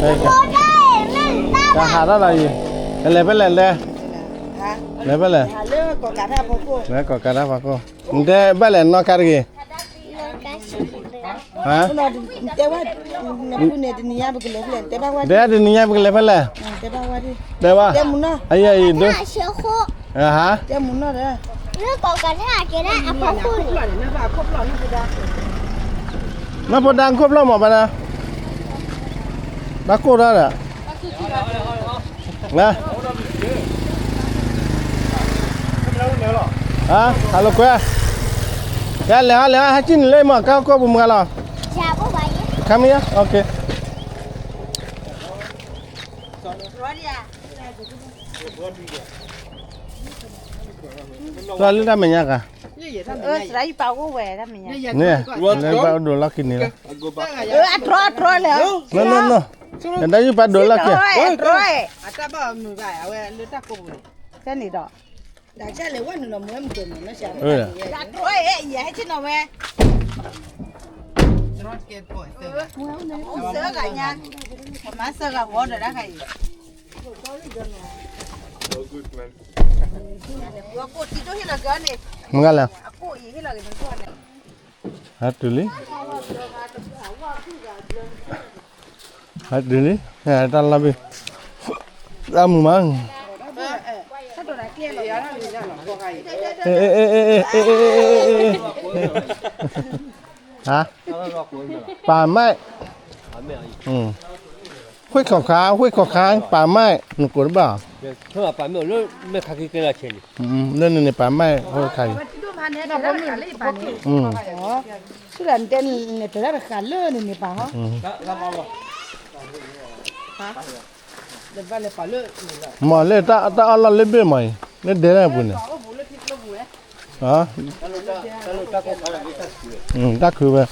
တၢ်ဟးထီၣ်ဒီးအံၤ, လဲၤဖဲလဲၣ်လဲၣ်, လဲၤဖဲလဲၣ်, လဲၤကီၢ်ကးတၢ်ဖီခိၣ်, နတဲဘၣ်လဲၣ်နီၢ်ကါတဂ့ၤ, တဲဝဲ, တဲတနံၤညါပကလဲၤဖဲလဲၣ်, တဲဘၣ်, တဲဘၣ်, အံၤအံၤဒိ, ဟါ, နီၢ်ဖိဒါခိၣ်ဖျီၣ်မးဘၣ်, ဘၣ်ကိၢ်ထီၣ်ဒီး, ဟါ, ဟါလၢကွဲ, လဲၤဟါလဲၤဟါ ဟဲကံၣ်န့ၣ်လၢမ့ၢ်ကါကိၢ်ပူၤမုၢ်ဂၤလီၤ, ခါမ့ၢ်, လၢတၢ်မဲာ်ညါဂၤ, န့ၣ်, လၢဘၣ်အိၣ်ဒိးလီၢ်ခံန့ၣ်လီၤ, နန, နဒၣ်ယုၢ်ပာ်ဒိးလီၢ်ခံ, တၢ်ဘၣ်မုာ်ဘၣ်အဝဲလၢတၢ်ကိးပူၤန့ၣ်, ဖဲန့ၣ်ဒီး, ဒ်လဲၣ်ဝဲနုာ်လီၤမုာ်ဝဲမုာ်ကီၢ်န့ၣ်, တြီအဲၣ်ယဲဟဲဆ့ၣ်နီၤဝဲ, အိၣ်စၢဂၤညါ, ပမၤစၢဂၤဂီၤဒီးတၢ်ခါအံၤ, မုၢ်ဂၤလဲၣ်, ဟဲတုၤလံ, ဟဲတုၤလံ, တၢ်လီၢ်ဘ့ၣ်, တၢ်မုာ်မး, ဟါ, ပာ်မဲာ်, ဃ့ၢ်ခီၣ်ခါ ဃ့ၢ်ခီၣ်ခါ ပာ်မဲာ် နကိးတဘၣ်, လၢန့ၣ်န့ၣ် ပာ်မဲာ် ဃ့ၢ်ခါအံၤ, ဆူၣ်တၢ်တဲန့ၣ် တၢ်တဃာ်လၢန့ၣ်န့ၣ်ပာ်ဟီ, မ့ၢ်လၢတၢ်အီၣ်လီၢ်လၢဘ့ၣ်မးအံၤ လၢဒဲတၢ်ပူၤန့ၣ်, တၢ်ခုးဝဲ,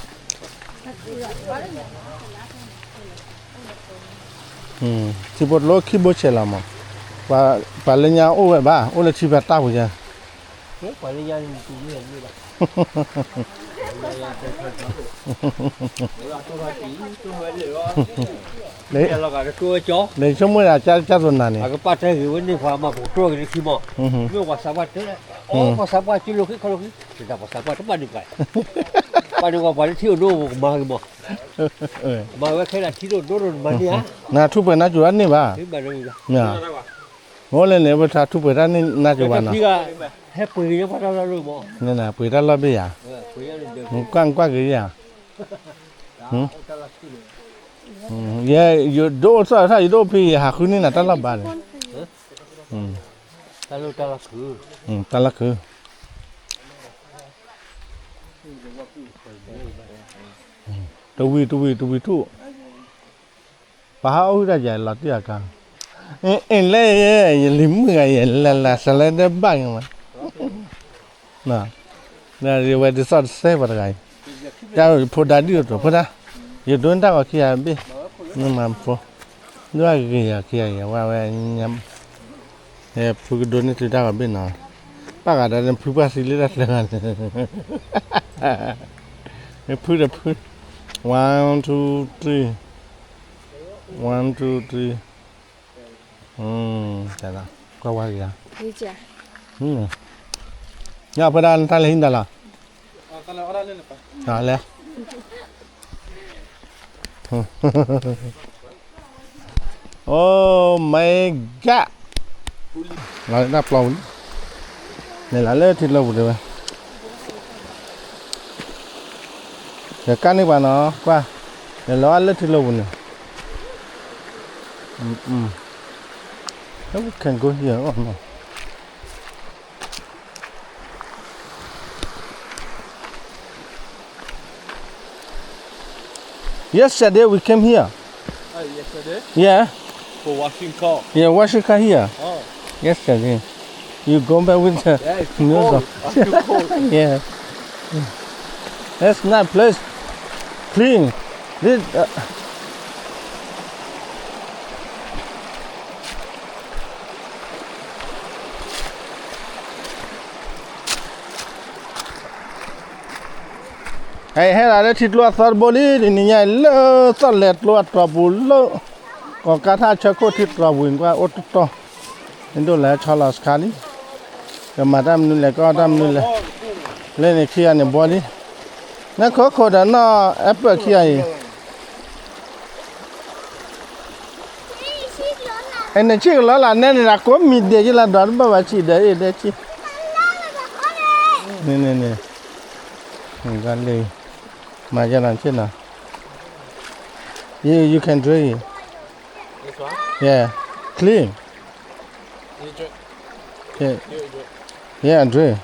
ထံဖိတလိၣ်ခံဘိဆဲးလီၤမး, ပှၤလၢညါအိၣ်ဝဲဘၣ် အိၣ်လၢထံဖးတၢ်ပူၤယါ, လၢဆိကမိၣ်ဒၣ်ကၢ်ကၢ်သိးနၤန့ၣ်, အကပာ်တဲဂ့ၤဝဲန့ၣ် ပှၤမၤပကတြီက့ၤလၢခံမး, မ့ၢ်ပှၤသးပှၢ်တဲ, အီ ပှၤသးပှၢ်ကၠိလိာ်ဃံခီလိာ်ဃံ, တဒၣ်ပှၤသးပှၢ်တဘၣ်ဒုးပှၤ, ပှၤန့ၣ်ပှၤလၢထံအိၣ်ဒိၣ်ကမၤဂ့ၤမး, မၤဝဲခဲဒၣ်ထံဒိၣ်ဒိၣ်ဒိၣ်မၤန့ၢ်ဧါ, နထူၣ်ပှဲၤနါစိၤတၢ်န့ၣ်ဘၣ်, မ့ၢ်အိၣ်လၢန့ၣ် ပထါထူၣ်ပှဲၤတၢ်န့ၣ်နါစိၤဘၣ်နီၤ, ဟဲပှ့ၤက့ၤပှၤတၢ်လီၢ်လၢမး, ပှ့ၤတၢ်လီၢ်ဘ့ၣ်ယါ, ကွၢ်ကွၢ်က့ၤယါ ယဲ ယဒိၣ်အိၣ်သီၣ်ထီၣ် ယဒိၣ်အိၣ်ဖဲယဟးဃုန့ၢ်နၤတၢ်လီၢ်ဘၣ်န့ၣ်, တၢ်လီၢ်ခု, တဝံၤတဝံၤတဝံၤထူၣ်, ပှၤဟးအိၣ်ဟုၣ်တၢ်ယၤလီၤတံၢ်အကါ, အ့ၣ်လဲၣ်, ယလံၤမုၣ်ဂၤယဲလဲၤလၢ် စလဲဒီးဘၣ်က့ၤမး ဝဲဒ်သိးတစဲးပှၤတဂၤအံၤ, တၢ်ဖိဒါဒုၣ်အသိးဖိဒါ, ယဒိးန့ၢ်တၢ်ဂီၤခံဂၤဘ့ၣ်, မ့ၢ်မၤဖိ, ဒွဲၣ်ဂ့ၤယၤခံဂၤအံၤ ဝဲဝဲ, ဖုကဒိးန့ၢ်သုတၢ်ဂီၤဘ့ၣ်နီၤ, ပၢ်ဂၤဒီးဖုပှၢ်သံလၢတၢ်ချၢဂၤန့ၣ်, ဖုဒီးဖု, one two three, one two three, ကွၢ်ဝဲဂ့ၤဧါ, ညၣ်ဖိဒါနတၢ်လဲၤဟံးနၤလီၤ, လဲၤ Oh my God, လီၤတၢ်ပျီပူၤ, လဲၤလီၤလၢထံကျိပူၤတဲဝဲ, ယကၣ်န့ၢ်ပှၤနီၤ ကွၢ်, လဲၤလီၤလၢထံကျိပူၤန့ၣ်, we can go here, oh no. Yesterday we came here. Oh, yesterday? Yeah. For washing car? Yeah, washing car here. Oh. Yesterday. You go back with the, yeah, it's new cold. Too cold. Yeah. That's nice place. Clean. This, uh, ဟဲဟဲလီၤလၢထံကျိအသီတဘိလံ, တနံၤညါအံၤလၢသီၣ်လဲၤကျိအတီၢ်ပူၤလၢ ကီၢ်ကါထၣ်ဆၢခိၣ်ထံတြီၤပူၤန့ၣ် ကွၢ်အိၣ်တီတီ, နဒိၣ်လဲၤဆီလီၤစခါလံ, ကမၤတၢ်မနုၤလဲၣ် ကီၢ်တၢ်မနုၤလဲၣ်, လၢန့ၣ်ခံဂၤန့ၣ်ဘီလံ, နခိၣ်ခိၣ်ဒီးနီၢ်အဲပၢၣ်ခံဂၤအံၤ အဲ နဆံၣ်ကလီလၢ်နဲန့ၣ် ကိးမံၤဒဲးယလၢဒီးတဘၣ်ဘၣ်ဆံၣ်ဒီးအ့ၣ်ဒဲးဆံၣ်, န့ၣ်န့ၣ်န့ၣ်, ကလံၤ, မၤယဲလီၤဆ့ၣ်နီၤ, you you can drink it, yeah, clean, yeah, yeah, drink.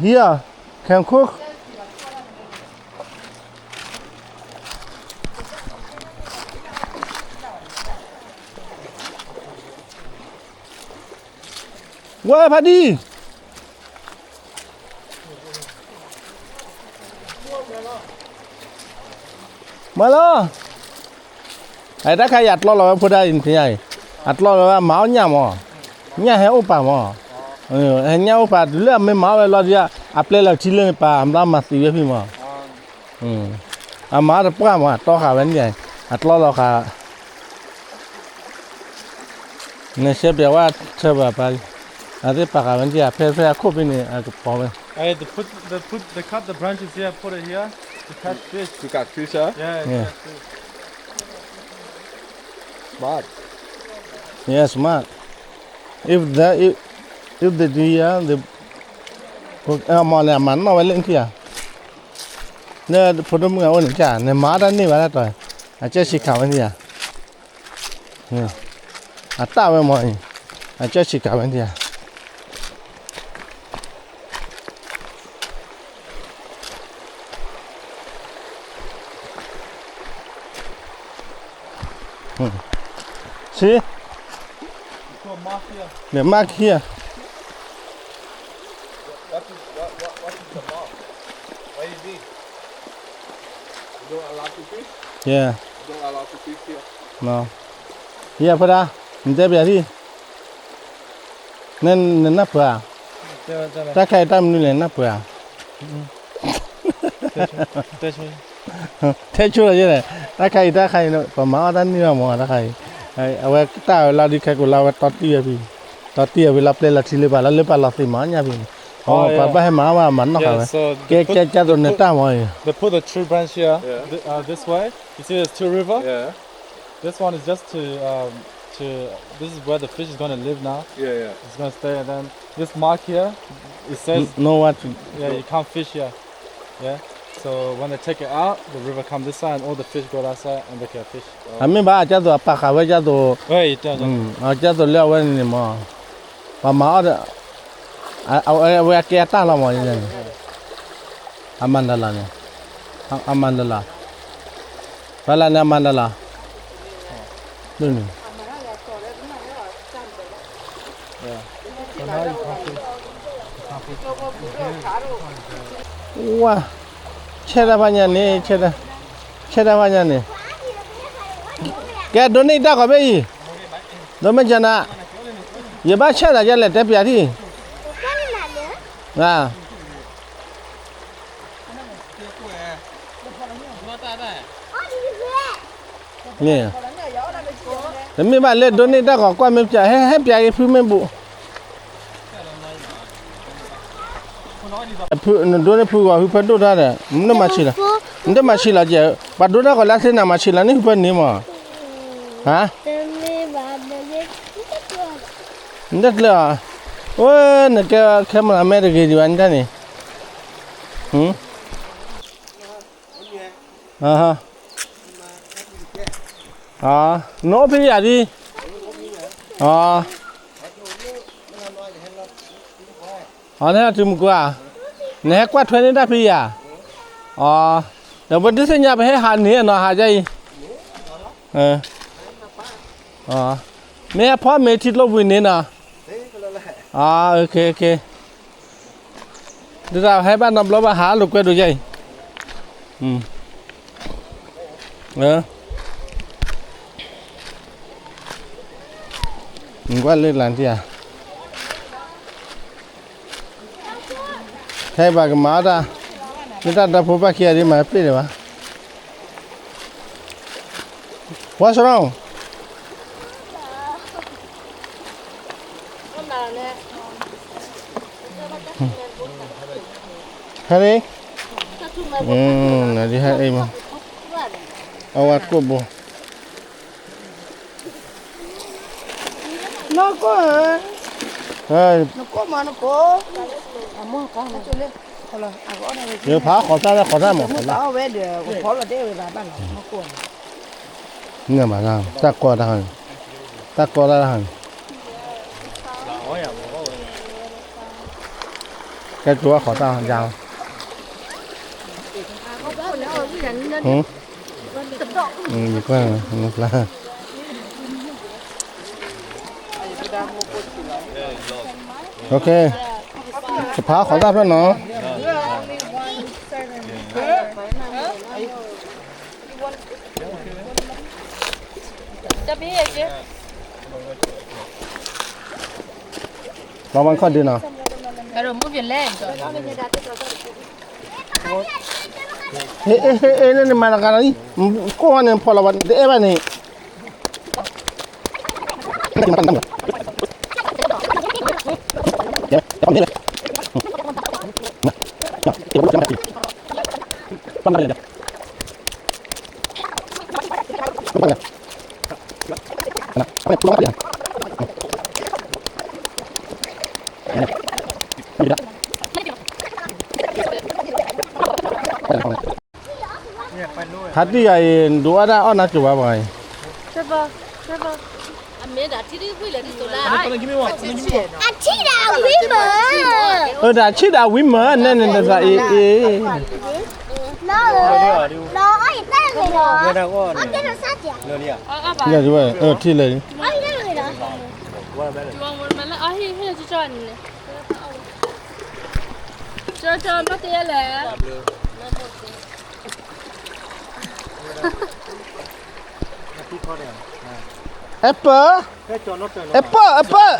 Here, can cook. Where, Paddy? မၤလီၤ, အတၢ်ခါအံၤအတြီလီၤဝဲဖိဒၣ်အံၤ နသ့ၣ်ညါအံၤ, အတြီလီၤဝဲအမၤအီၣ်ညၣ်မး, ညၣ်ဟဲအိၣ်ပာ်မး, ဟဲညၣ်အိၣ်ပာ်တုၤလၢအမ့ၢ်မၤအီၣ်ဝဲလီၤဒီး အပျဲလီၤထံလၢန့ၣ်ပာ် အဘျီမၤသံဝဲဖံမး, အမၤအီၣ်တပှၢ်မး အတီဃာ်ဝဲန့ၣ်, အတြီလီၤဃာ် နဆဲပျးဝဲထၢဘၣ်ပၢ်, အသ့ၣ်ပာ်ဃာ်ဝဲန့ၣ် ဖဲဖဲအခိၣ်ဖဲန့ၣ် အကပီၤဝဲ, They put, they put, they cut the branches here, put it here to catch fish. To catch fish, huh? Yeah, yeah. To catch fish. Smart. Yeah, smart. If that, if, if they do here, they, မ့ၢ်န့ၣ် အမၤနီၣ်ဝဲလၢနထံၣ်ဧါ, လၢဖိဒိၣ်မုၣ်အအိၣ်န့ၣ် နမၤတၢ်န့ၢ်ဘၣ်တၢ်တီၤ, အကၢၢ်ဆံးခးဝဲန့ၣ်ဧါ, အတၢ်ဝဲမ့ၢ်အံၤ, အကၢၢ်ဆံးခးဝဲန့ၣ်ဧါ. See? The mark here. What is, what, what, what is the mark? What is this? You don't allow to fish? Yeah. You don't allow to fish here. No. Yeah, ဖိဒါ, နတဲပျးထံၣ်, နနၢ်ပၢၢ်ဧါ, တၢ်ခါအံၤတၢ်မနုၤလဲၣ် နနၢ်ပၢၢ်ဧါ. ထဲဆိလီၤယဲၢ်, တၢ်ခါအံၤတၢ်ခါအံၤ ပမၤအီၣ်တၢ်န့ၢ်ဘၣ်မး တၢ်ခါအံၤ, အဝဲတၢ်ဝဲလီၤဒုးခဲကိးလၢအဝဲတီတံၢ်ဝဲဖံ, တီတံၢ်ဝဲဖံလီၤပျဲလီၤထံလၢပှၤလီၤလၢပှၤလီၤသ့ၣ်မးညၣ်ဖံန့ၣ်, ပှၤဘၣ်ဟဲမၤအီၣ်ဘၣ်မၤနီၣ်ဃာ်ဝဲ, ကဲကဲကဲသိးနတၢ်မးအံၤ, They put the tree branch here, th- uh, this way. You see there's two river? Yeah. This one is just to, um, to, this is where the fish is gonna live now. Yeah, yeah. It's gonna stay, and then this mark here, it says, no what? Yeah, you can't fish here. Yeah. So when they take it out, the river come this side, and all the fish go that side, and they can fish. အမ့ၢ်ဘၣ် အကၢ်သိးအပာ်ဃာ်ဝဲကၢ်သိး, အကၢ်သိးလၢအဝဲန့ၣ်မး, ပှၤမၤအီၣ်ဒီး, အဝဲအကဲအတၢ်လီၤမး, အမၤဒၣ်လီၤန့ၣ်, အမၤဒၣ်လီၤ, ဖဲလၢန့ၣ်အမၤဒၣ်လီၤ, ဒ်န့ၣ် ဝါ, ဆဲးတၢ်ဖးညါန့ၣ်, ဆဲးတၢ်ဖးညါန့ၣ်, ကဲဒိးန့ၢ်တၢ်ကီးဖဲအံၤ, ဒိးမ့ၢ်ကနၤ, ယဘၣ်ဆဲးတၢ်ယဲလဲၣ်တဲပျးထံၣ်, န့ၣ်, တမ့ၢ်ဘၣ်လၢဒိးန့ၢ်တၢ်ကီးကွၢ်မ့ၢ်ပျး, ဟဲဟဲပျးက့ၤဖုမ့ၢ်ဘူး, ဖု, နဒိးန့ၢ်ဖုဂီၤ ဖုဖၢဒိၣ်တၢ်ဒီး, နတမၤဆံးလီၤ, နတမၤဆံးလီၤကဲ, ပှၤဒိးတၢ်ကီးလၢသ့ၣ်နၤမၤဆံးလီၤန့ၣ် ဖုဖၢန့ၣ်မး, ဟါ, နတကျၢၤအီၤ, အိၣ်, နကဲခဲမုၢ်လၢ်မဲတဂ့ၤဒံးဘၣ် နတၢ်န့ၣ်, နအိၣ်ဖဲယၤဒ်, အနဟဲတုၤမုၢ်ကွၢ်, နဟဲကွၢ်ထွဲန့ၢ်တၢ်ဖဲယၤ, အ, ဒီးပဒုးသ့ၣ်ညါပဟဲဟးန့ၣ်နီၤ ဟးဒ်အံၤ, မ့ၢ်ဟဲဖီမ့ၢ်ထံကျိပူၤန့ၣ်နီၤ, အ, ဒ်သိးဟဲဘၣ်နီတဘျီဘၣ် ဟးလိာ်ကွဲဒိၣ်ယဲအံၤ, ကွၢ်လၢလၢ်တံၢ်ဧါ, ခဲအံၤဘၣ်ကမၤအီၣ်တၢ်, လၢတၢ်ဒီဖိဘၣ်ခံဂၤဒ်မၤပ့ၢ်လၢၤဘၣ်. What's wrong? ဟဲန့ၣ်, နဒ်ဟဲအံၤမး, အဝဲကိၣ်ဘိ နကိၣ်, နကိၣ်မးနကိၣ်, ယဖးဃီၤတၢ်လၢဃီၤတၢ်မး, နဘၣ်, တၢ်ကီတၢ်ဟါ, တၢ်ကီတၢ်ဟါန့ၣ်, ကဲကၠိဃီၤတၢ်ယါလီၤ. ယကွၢ်, နဖျါ, ကဖးဃီၤတၢ်ဖျၢၣ်နီၤ. လီၤဝဲခီၣ်ဒုနီၤ. လၢနမၤတဂၤလီၤ, ကိၢ်ဝဲန့ၣ်ဖီၣ်လီၤဝဲ တအဲၣ်ဘၣ်န့ၣ်. ဖါတံၢ်ယၤအံၤ ဒိးအီၣ်တၢ်အီၣ်နါစိၤဘၣ်ပှၤအံၤ, အထံၣ်ဒၣ်ဝံၤမး, အၢ တၢ်ဆံၣ်ဒၣ်ဝံၤမး နဲန့ၣ်တသးအံၤအံၤ, လီၤအီၣ်ယတၢ်ဂ့ၤလီၤ, ထံၣ်လၢာ်, apple, apple, apple,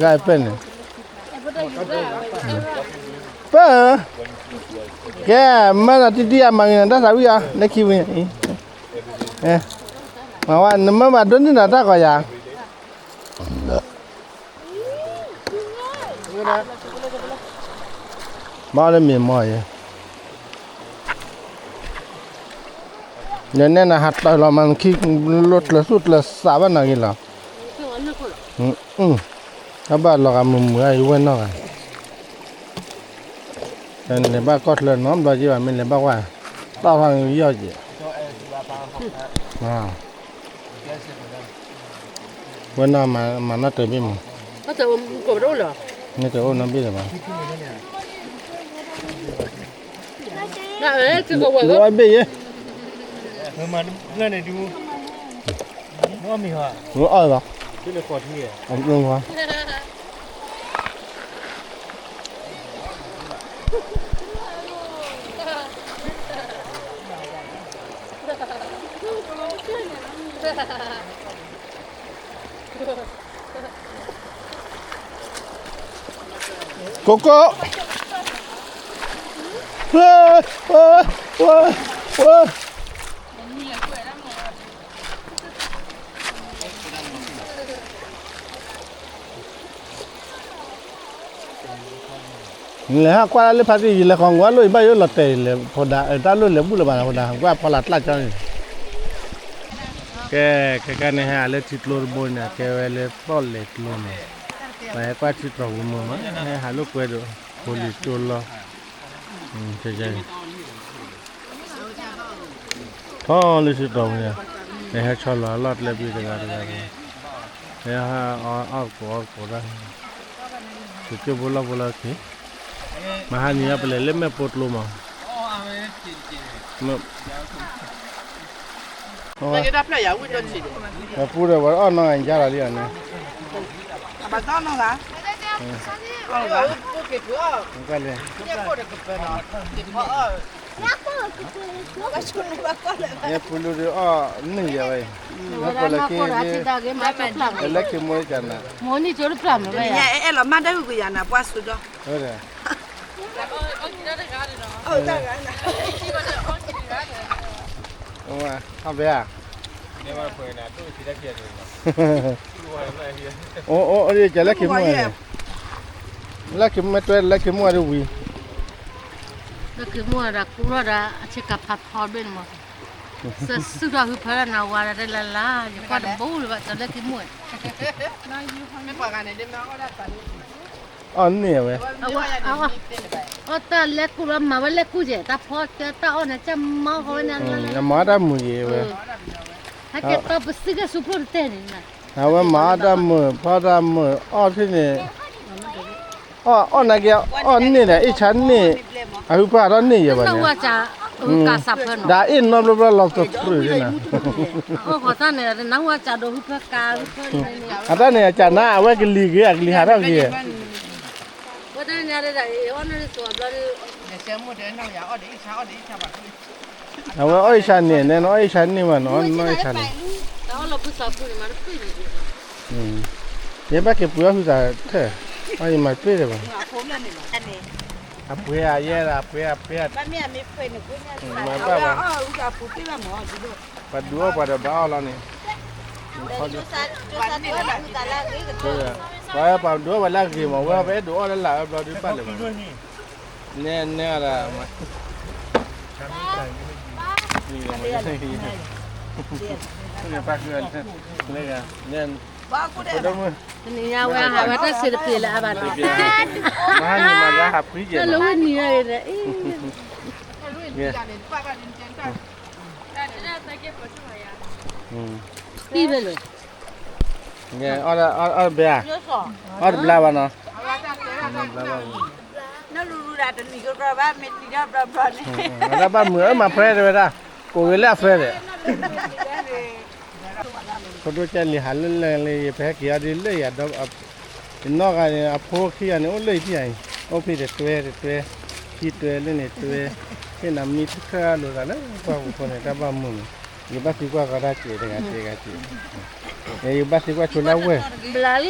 က apple န့ၣ်, ပၢ်, ကဲ, မ့ၢ်နတံၢ်တံၢ်အမၤဂ့ၤနၤ တၢ်သးဝံၣ်အီၤ လၢခံဝံၤအံၤ, မၤဝဲ နမ့ၢ်ဘၣ်ဒိးန့ၢ်နၤတၢ်ဂီၤယၤ ဘၣ်လၢမ့ၢ်မီၢ်ယဲ, ယနဲၣ်နၤဟးတၢ်လီၤမး နခံ လိၣ်ကျၢၤသူၣ်ကျၢၤသးဘၣ်နၤဂ့ၤလီၤ, တဘၣ်လီၤဂာ်မုာ်မုာ်အါ ယဝဲၢ်နီၢ်ဂၤ, လဲၤဘၣ်ကီၢ်ချၢနီတဘျီက့ၤဘၣ် မ့ၢ်လဲၤဘၣ်ကွၢ်, တၢ်ဖးယီၢ်က့ၤ ဝဲနီၢ်မၤနီၢ်တၢၤဘ့ၣ်မး, မ့ၢ်တအိၣ်နီတဘ့ၣ်လၢၤဘၣ်, အိၣ်ဘ့ၣ်ယဲ, မ့ၢ်အီၣ်လီၤ, ကိကိ, လဲၤဟးကွၢ်လၢဖါတံၢ် ယလဲၤဃီၤကွၢ်လိၣ် ယဘၣ်ယိၣ်လီၤတဲာ်လဲၤ ဖိဒါ တၢ်လိၣ်လဲၤဘူၣ်လၢၤဘၣ် ဖိဒါ ကွၢ်ဖီလာ်ကျၢ်ကၠီန့ၣ်, ကဲ, ခဲကနံၣ်ဟဲဟးလၢထံကျိတဘိန့ၣ် ကဲဝဲလၢပီၣ်လဲၣ်ကျိန့ၣ်, ပဟဲကွၢ်ထံတြီၤပူၤမုာ်မး ဟဲဟးလိာ်ကွဲဒီး ဖိလံၤကျိလီၤ, ထီၣ်လၢထံတြီၤပူၤန့ၣ်, ပဟဲဆီလီၤအလီၢ်ကျဲဘ့ၣ်တဂၤတဂၤတဂၤ, ပဟဲအီၣ်တကိးအီၣ်တကိးတၢ်, သုးက့ၢ်ဘိလီၢ်ဘိလီၢ်ခံ, မဟါနံၤအံၤပလဲၤလၢမဲာ်ပိာ်ကျိမး, ပူၤဒီးဝဲအီၣ်နီၢ်ဂၤယါလီၤလံအီၤန့ၣ်, ဘၣ်တၢ်နီၢ်ဂၤ, ကလဲၣ်, ယဲပူလူဒုးအီၣ်န့ၢ်ယဲဝဲအံၤ, နပလၢက့ၤက့ၤ, လၢလၢခံမိၢ်ကနၤ, မိၢ်နံၣ်ကၠိတပျၢ်မ့ၢ်ဝဲယၤ, အဲၣ်လီၤမၢ်တၢ်ဂုာ်ကယၤနၤ ပှၢ်ဆူဒီး, အဝဲ, အဘဲဧါ, အိၣ်အိၣ် ကလၢခံမိၢ်န့ၣ်, လၢခံမ့ၢ်တွဲလၢခံမိၢ်အဒိဝံၤ, လၢခံမိၢ်ဒၣ်ကူထီၣ်ဒၣ် အဆ့ကၤဖးဖီတဘ့ၣ်န့ၣ်မး, စၢဆူၣ်ထီၣ်ဟုဖၢလၢနဝၤဒၣ်တဲလၢ်လၢ် ယကွၢ်တဘိလၢၤဘၣ် ကလၢခံမိၢ်, အီၣ်န့ၢ်ဝဲ, အီၣ်တၢ်လဲၤကူၣ်လီၤ မၤဝဲလဲၤကူၣ်ကဲ တၢ်ဖီကဲတၢ်အီၣ်န့ၣ် ကၢ်မီဃီဝဲန့ၣ်, မၤတၢ်မုာ်ယံၤဝဲ, ဟဲကဲတီပစံးကဲဆူဖျိတတဲန့ၣ်, အဝဲမၤတၢ်မုာ် ဖီတၢ်မုာ် အီၣ်ထံၣ်န့ၣ်, အီၣ်အီၣ်နာ်က့ အီၣ်န့ၢ်ဒီး အ့ၣ်ဆါန့ၢ်, အဟုဖၢအထီၣ်န့ၢ်ယဲဘၣ်န့ၣ်, ဒီးအ့ၣ်နီတဘျီဘျီလီၤပသြုးန့ၣ်, အတၢ်န့ၣ် အကနၣ်ဝဲကၠးဒိးဟုဖၢကါဟုဖၢန့ၣ်, အတၢ်န့ၣ် အကနၣ် အဝဲကလံၤဂ့ၤ အကလံၤဟးထီၣ်ဂ့ၤ, ဝဲတၢ်ညါဒၣ်အီၣ်န့ၢ်စိၤဘျီဒီး, အဝဲအီၣ်အ့ၣ်ဆါန့ၢ် နဲနအီၣ်အ့ၣ်ဆါန့ၢ်မးနီၤ နအီၣ်အ့ၣ်ဆါန့ၢ်, ယဲဘၣ်က့ၤပှ့ၤအီၣ်ဟုသးထၢၣ်, အီၣ်ယမၤတပ့ၢ်လၢၤဘၣ်, အပှ့ၤအယဲဒၣ် အပှ့ၤအပှ့ၤ, မၤဘၣ်ဘၣ်, ပှၤဒုးအီၣ်ပှၤဒီးဘၣ်အီၣ်လီၤန့ၣ်, ပှၤပှၤဒုးအီၣ်ပှၤလၢအဂ့ၤမး ဝဲပအဲၣ်ဒိးအီၣ်လၢလာ်ဝဲဘျီဒုးဘၣ်လၢၤဘၣ်, နဲနဲဒၣ် တနံၤညါဝဲဟးဝဲတၢ်စံးတပျ့ၤလၢအဘၣ်န့ၣ်, တၢ်လၢဝဲနံၤဝဲဒီး, သံဝဲလၢ, အီၣ်တဘျါဘၣ်နီၤ, နလူလူဒၣ်တနံၤကဘျီဘၣ် မ့ၢ်နံၤဒီးဘျီဘျီန့ၣ်, အတၢ်ဘၣ်မုာ်အၢမၤဖဲတဲဝဲဒၣ်, ကိးဂ့ၤလၢအဖဲဒီး ဖိဒိၣ်ကၢ်လံၤဟးလၢလၢလံ ယပဟဲက့ၤအီၤဒ်လၢယၤဒီး, ယနီၢ်ဂၤန့ၣ် အဖိခံဂၤန့ၣ် အိၣ်လၢယထံၣ်ယၤအံၤ, အိၣ်ဖဲတတွဲတတွဲ, ခံတွဲလၢန့ၣ်တွဲ, ဟ့ၣ်နၤမံတခၢၣ်လိာ်သးလၢပှၢ်ပူၤဃီန့ၣ် တၢ်ဘၣ်မုာ်န့ၣ်, ယဘၣ်သံကွၢ်ကီတၢ်စဲးတဂၤစဲးတဂၤစဲး, ယဘၣ်သံကွၢ်ဆိလၢဝဲၢ်,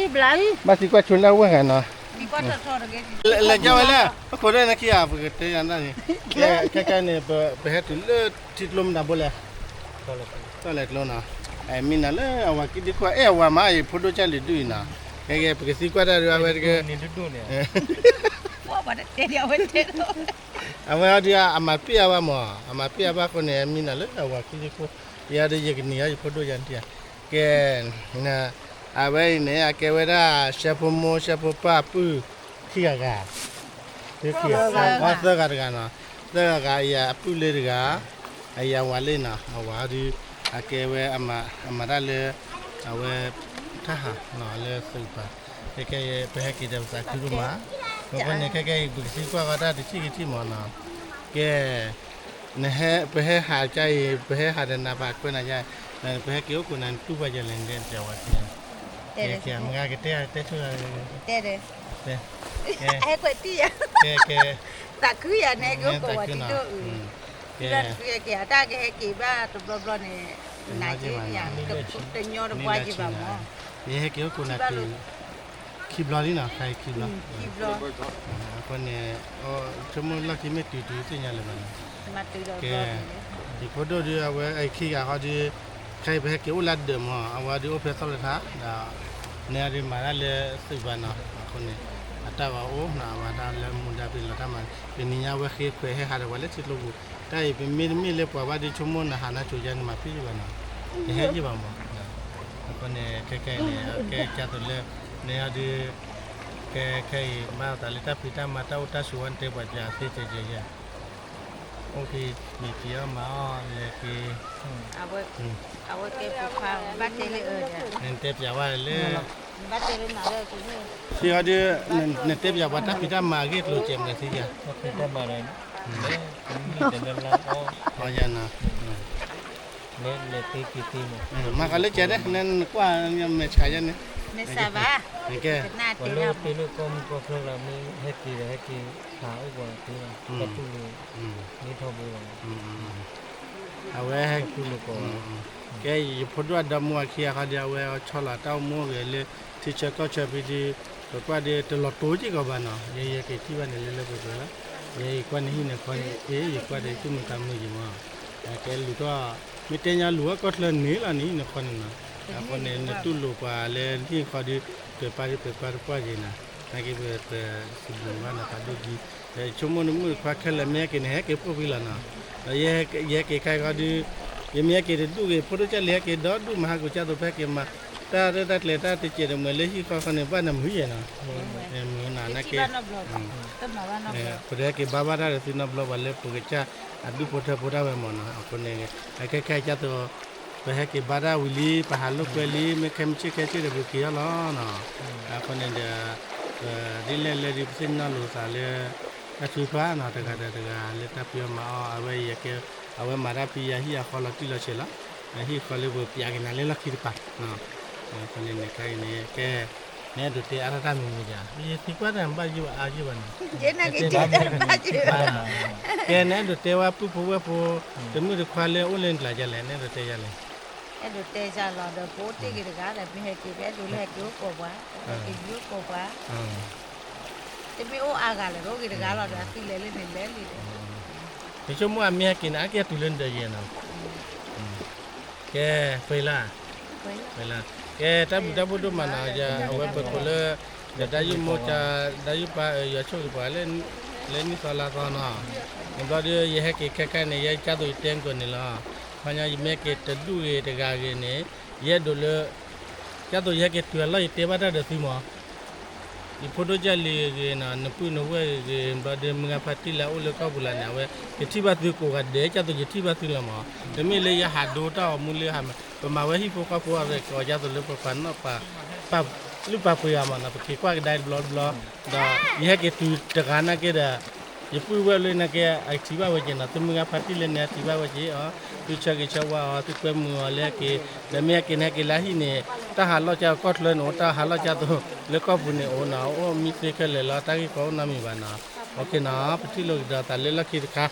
ဘၣ်သံကွၢ်ဆိလၢဝဲၢ်ဂၤနီၤ, လဲၤကဝဲလၢ ပခိၣ်ဒိၣ်န့ၣ်ခံဂၤ ပကတဲယၤန့ၣ်, ခဲကနံၣ် ပဟဲတုၤလၢထံကျိမနုၤဘိလဲၣ် တီၢ်လဲၤကျိနီၤ, မံနၤလၢအဝၤကံဒံခိၣ် အဲၣ်အဝၤမးအံၤ ဖိဒိၣ်ကၢ်လံၤဒုအံၤနီၤ, ကဲကဲ ပကသံကွၢ်တၢ်ဒုးအဝဲတက့ၢ်, အဝဲအီၤဒုးအမၤပ့ၢ်အဘၣ်မး, အမၤပ့ၢ်အဘၣ်ဃိန့ၣ် မံနၤလၢအဝၤကံဒံခိၣ်, ယၤဒုးယကနံၤအီၤယဖိဒိၣ်ယၤနထံၣ်, ကဲ အဝဲအံၤန့ၣ် အကဲဝဲဒၣ် ရှဲဖိမိၢ် ရှဲဖိပၢ်အပုၢ် ခံဂၤဂၤ, သၢဂၤတဂၤနီၤ, သၢဂၤဂၤ အယၤအပုၢ်လၢတဂၤ, အယၤဝၤလၢနီၤ, အဝၤဒုး အကဲဝဲ အမၤတၢ်လၢ အဝဲ ထၢဟးနီၤ လၢသုးပၤ, ခဲကဲ ပဟဲက့ၤဒီးပသးခုဒိၣ်မး, အဃိန့ၣ် ခဲကဲအံၤ ပကသံကွၢ်ဃီတၢ်တထံၣ်ကထံၣ်မးနီၤ, ကဲ နဟဲ ပဟဲဟးကါအံၤ ပဟဲဟးဒီးနၤပာ်ကွဲးနၤယါ, ပဟဲက့ၤအိၣ်ခိးနၤ နတူၢ်ပှၤယလဲၣ် နတဲပျးဝဲ, ကဲ မ့ၢ်ဂ့ၤ ကတဲ တဲဆိၣ်ဂၤ, ကဲ ကဲ သးခုယၤန့ၣ် ကအိၣ်ခိးဝဲတံၤဒိၣ်အုး, ကဲ ကဲ အတၢ်ကဟဲက့ၤဘၣ်တဘျီဘျီန့ၣ်, နၤက့ၤယၤ တညီတပှၢ်က့ၤဘၣ်မး, ယဟဲက့ၤအိၣ်ခိးနၤတုၤ ခံဘျီလံနီၤ, ခါအံၤခံဘျီ, အဃိန့ၣ် ဆိကမိၣ်လီၢ်ခံမ့ၢ်တုၤတုၤသ့ၣ်ညါလၢၤဘၣ်နီၤ, ကဲ ယဖိဒိၣ်ဒုး အဝဲအခံဂၤဃီဒုး, ခဲအံၤပဟဲက့ၤအိၣ်လၢဒၢးမး အဝဲဒုးအိၣ်ဖဲသီၣ်လၢထါဒီး, နဲဒုးမၤတၢ်လၢသုးပၤနီၤ, အဃိန့ၣ် အတၢ်ဂီၤအိၣ်နီၤ အဝဲတၢ်လၢမူဒါပ့ၤလီၤတၢ်မၤ, တနံၤညါဝဲဃ့ခွဲးဟဲဟးဒီးပှၤလၢထံကျိပူၤ, တၢ်အံၤပမ့တမ့ၢ်လၢပှၤဘၣ်ဒုးဆိကမိၣ်နဟးနါစိၤယါန့ၣ်မၤဖံးယံာ်ဘၣ်နီၤ, ယဟဲယံာ်ဘၣ်မး, အဃိန့ၣ် ခဲကဲအံၤန့ၣ် ကဲကၢ်သိးလၢ နဲဒုး ကဲခဲအံၤ ဘၣ်သးလၢတၢ်ဖံးတၢ်မၤတၢ်အိၣ်တၢ်ဆိးဝဲ နတဲပှၤကသ့တဲကဲယဲၢ်, အိၣ်ဖံးမ့ၤဖံးအီၣ်မၤအီၣ်လဲၤက့ၤ, အဝဲကဲဖိခွါ ဘၣ်တဲလၢအၢဒီး နတဲပျးဝဲလၢ ဘၣ်တဲလၢနၤလၢကန့ၣ်, သ့အီၤဒုး နတဲပျးပှၤတၢ်ဖံးတၢ်မၤအဂ့ၢ်အကျိၤစဲးမနုၤသ့ယၤ, တၢ်ဖံးတၢ်မၤဒီး အီယၤနီၤ, တၢ် နဲၣ်သ့က့ၤသ့မး, မၤဃီလၢကဲဒၣ် နကွၢ်မဲာ်ဆှးယဲန့ၣ်, မဲာ်ဆှးဘၣ်, ကဲ, ပှၤလၢသ့လၢကီၢ်မုၢ်ကီၢ်ချၢလီၤ မ့ၢ်ဟဲက့ၤဒီးဟဲက့ၤဖးအိၣ်ပှၤသ့လီၤ, တၢ်တူၢ်လိာ်, မ့ၢ်ထီဘိလီၤ, အဝဲဟဲတူၢ်လိာ်ကီး, ကဲ ယဖိဒိၣ်အဒီမါအခံဂၤခီဒီး အဝဲဆီလီၤတၢ်အိၣ်မူဂ့ၤလၢ ထံဆၢကီၢ်ဆၢဖဲဒုး, ပကွၢ်ဒီးတလီၤတိၤက့ၤကီးဘၣ်နီၤ, ယဲယက့ၤထံၣ်ဘၣ်န့ၣ်လၢလၢပှဲၤပှဲၤလီၤ, ယဲယကွၢ်န့ၣ်ဟံၣ်န့ၣ်ခီန့ၣ် အ့ ယကွၢ်ဒီးသူၣ်မုာ်သးမုာ်ယံၤမး, ကဲလူၤထီၣ်, မ့ၢ်တဲညါလူၤဝဲကီၢ်ချၢန့ၣ်လီၤန့ၣ် ဟံၣ်န့ၣ်ခီန့ၣ်နီၤ, အဃိန့ၣ် နတူၢ်လိာ်ပှၤလၢနဟံၣ်ခီဒီး ပၢၤပၢၤဒီးပၢၤပၢၤတပှၢ်က့ၤနီၤ, နာ်က့ပစံးဘျုးဘၣ်နၤဖးဒိၣ်ကံ, ဒီးယဆိကမိၣ်နမုၣ်တခွါခဲလၢာ်မ့ၢ်ဟဲက့ၤ နဟဲက့ၤဖှိၣ်ဖှံလီၤနီၤ, ဒီးယဟဲက့ၤခဲခီဒီး, ယမ့ၢ်ဟဲက့ၤတဒူၣ်ဂ့ၤ ဖိဒိၣ်ကၢ်လံၤဟဲက့ၤဒီဒူၣ်မၤဟးကိာ်ကၢ်သိး ပဟဲက့ၤမၤ တၢ်ရဲၣ်တၢ်ကျဲၤတၢ်တစဲးတမှဲၤလၢဟံၣ်ဃီဃီန့ၣ် ဘၣ်နမုာ်ယဲၢ်နီၤ, မုာ်နၤနာ်က့, ပတဟဲက့ၤဘါဘၣ်တၢ်ဒီးသုနီတဘျီ ပှၤလၢပကစၢ်အဒူၣ်ဖိထၢဖိတၢ်ဝဲမးနီၤ, အဃိန့ၣ်, အခဲခဲကၢ်သိး, ပဟဲက့ၤဘါတၢ်ဝံၤလံ ပဟးလိာ်ကွဲလံ မ့ၢ်ခဲမုၢ်ဆ့ၣ်ခဲဆ့ဒီးပက့ၤအီၤလီၤနီၤ, အဃိန့ၣ်ဒီး, ဒ်လဲၣ်လဲၣ်ဒ်ပသ့ၣ်နီၣ်လိာ်သးလၢ, တၢ်ထုကဖၣ်နီၤ တဂၤဒီးတဂၤလၢတၢ်ဖံးအီၣ်မၤအီၣ် အဝဲယကဲ, အဝဲမၤတၢ်ဖံးယၤဟံၣ်အဃီလီၤတံၢ်လီၤဆဲးလီၤ, ဟံၣ်ဃီလၢပပျးက့ၤနၤလၢလီၢ်ခံတပၤ, အဃိန့ၣ်န့ၣ်ခဲအံၤန့ၣ် ကဲ, နအဲၣ်ဒိးတဲအါထီၣ်တၢ်မံၤမံၤဒ်, ယသံကွၢ်တၢ်ဘၣ်ယိၣ်အါယိၣ်ဘၣ်န့ၣ်, ကဲ နအဲၣ်ဒိးတဲဝဲပုၢ်ဖိဝဲၢ်ဖိ, တမုၣ်တခွါလၢအိၣ်လၢနကျါဒ်လဲၣ် နအဲၣ်ဒိးတဲယၤလဲၣ်, အဲၣ်ဒိးတဲယၤလီၤဒီး ပအိၣ်တ့ၢ်ဂ့ၤတဂၤဒီး မ့ၢ်ဟဲက့ၤ ပအဲၣ်ဒိးလၢဟဲက့ၤအိၣ်ကိးပှၤ, ဟဲက့ၤယိၣ်ကိးပှၤ တမ့ၢ်အိၣ်အါဂၤလၢၤ တအိၣ်ဂ့ၤတဂၤလီၤဒီး အသုလဲၤလၢန့ၣ်လဲၤလံဒီး, ယဆိကမိၣ်အမ့ၢ်ဟဲက့ၤန့ၣ် အကဲတုၤလၢနဒီးယဲနီၤ, ကဲ, ဖဲလၢ, ဖဲလၢ, ကဲတၢ်ဘျုးတၢ်ဖှိၣ်ဒိၣ်မးနီၤ, အဝဲပခိၣ်လၢ, ဒီးတၢ်ယိၣ်မိၢ်က, တၢ်ယိၣ်ပၢ်ယွၤဆိၣ်ဂ့ၤပှၤလၢ, လၢနံၣ်သီလါသီနီၤ, နဘျီဒီး ယဟဲက့ၤခဲခါန့ၣ် ယဲကၢ်သိးယတဲနကိးန့ၣ်လီၤ, ခီညါယမ့ၢ်က့ၤတဒူၣ်ဂ့ၤတဂၤဂ့ၤန့ၣ်, ယအဲၣ်ဒိးလၢ ကၢ်သိးယဟဲက့ၤတုၤအလီၢ် ယတဲဘၣ်တၢ်ဒီးသုမး, ယဖိဒိၣ်ကၢ်လံၤဂ့ၤနီၤ နပုၢ်နဝဲၢ်ဂ့ၤ ဘျီဒီးမုၢ်ဂၤဖါတံၢ်လၢအအိၣ်လၢကီၢ်ပူၤလၢန့ၣ် အဝဲ, ယထံၣ်ဘၣ်သုကိးဂၤဒဲး ကၢ်သိးယထံၣ်ဘၣ်သုလီၤမး, တမ့ၢ်လၢယဟးဒိတၢ်ဂီၤမူလၢဟး, ပမၤဝဲဟံၣ်ဖိဃီဖိအရ့ကိးကၢ်သိးလၢပပာ်နီၣ်ပာ်, ပာ်လုၢ်ပာ်ပှ့ၤအီၤမးနီၤ ပက့ၤကွၢ်ကဒါတဘျီတဘျီ, ဒီးယဟဲက့ၤတုၤတဂၤနာ်က့ဒီး ယပုၢ်ဝဲၢ်လၢနာ်က့ အထံၣ်ဘၣ်ဝဲက့ၤနီၤ သုမုၢ်ဂၤဖါတံၢ်လၢန့ၣ် အထံၣ်ဘၣ်ဝဲက့ၤအီၤ, သုဆၢဂ့ၤဆၢဝါအီၤ သုကွဲမုာ်အီၤလၢဟဲက့ၤ, ဒီးမ့ၢ်ဟဲက့ၤန့ၣ် ဟဲက့ၤလၢဟံၣ်န့ၣ်, တၢ်ဟးလီၢ်ကၢ်ကီၢ်ချၢန့ၣ် အိၣ်တၢ်ဟးလီၢ်ကၢ်သိး, လၢကီၢ်ပူၤန့ၣ်အိၣ်နီၤ အိၣ်မံသ့ခဲလၢာ်လီၤ တၢ်ဂ့ၢ်ကီအိၣ်နီတမံၤဘၣ်နီၤ, အဃိနီၤ ပထံၣ်လိာ်ကဒီးသးလၢလီၢ်ခံတခါ,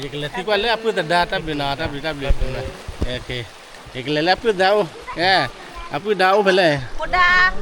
ယကလဲၤသံကွၢ်လၢအပုၢ်သဒါ တၢ်ဘျုးနီၤ တၢ်ဘျုးတၢ်ဘျုး, ယကလဲၤလၢအပုၢ်သဒါအိၣ်, အပုၢ်သဒါအိၣ်ဖဲလဲၣ်, အိၣ်ဒၣ်